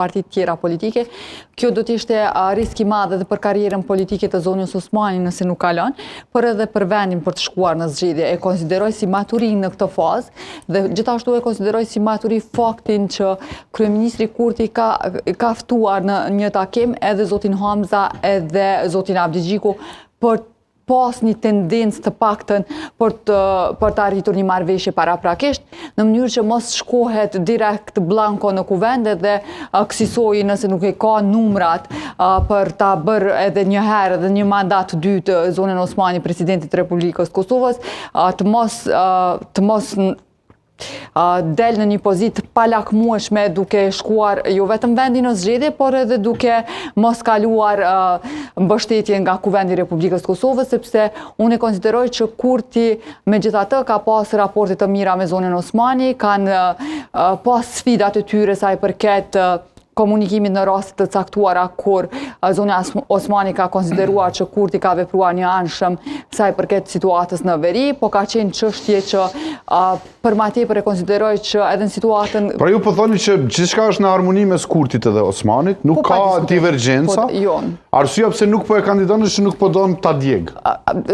Partitë tjera politike. Kjo do të ishte risk i madh edhe për karrierën politike të zonjës Osmani nëse nuk kalon, por edhe për vendin për të shkuar në zgjedhje. E konsideroj si maturi në këtë fazë dhe gjithashtu e konsideroj si maturi faktin që kryeministri Kurti ka ka ftuar në një takim edhe zotin Hamza edhe zotin Abdixhiku për pas një tendencë të paktën për të për të arritur një marrëveshje paraprakisht, në mënyrë që mos shkohet direkt blanko në kuvend edhe kësisoji nëse nuk e ka numrat për ta bërë edhe një herë edhe një mandat të dytë zonjën Osmani presidente të Republikës Kosovës, të mos të mos del në një pozitë të palakmueshme duke shkuar jo vetëm vendin në zgjedhje, por edhe duke mos kaluar mbështetje nga Kuvendi i Republikës Kosovës, sepse unë e konsideroj që Kurti megjithatë ka pas raporte të mira me zonjën Osmani, kanë pas sfidat e tyre sa i përket komunikimit në raste të caktuara kur zonja Osmani ka konsideruar që Kurti ka vepruar njëanshëm sa i përket situatës në veri, po ka qenë çështje që për ma tepër e konsideroj që edhe në situatën... Pra ju po thoni që gjithçka është në harmoni mes Kurtit edhe Osmanit, nuk po, ka divergjenca? Po, jo. Arsyeja pse nuk po e kandidon është që nuk po don ta djeg.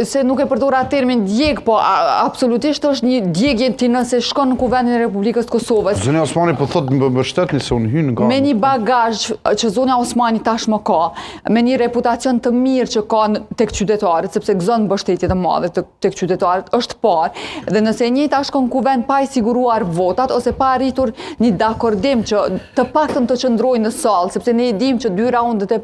Se nuk e përdora termin djeg, po absolutisht është një djegje ti nëse shkon në Kuvendin e Republikës të Kosovës. Zonja Osmani po thotë më mbështetni se unë hy në garë. Me një bagazh që zonja Osmani tashmë ka, me një reputacion të mirë që ka tek qytetarët, sepse gëzon mbështetje të madhe tek qytetarët, është parë. Dhe nëse e njëjta shkon në Kuvend pa i siguruar votat ose pa arritur një dakordim që të paktën të qëndrojë në sallë, sepse ne e dimë që dy raundet e.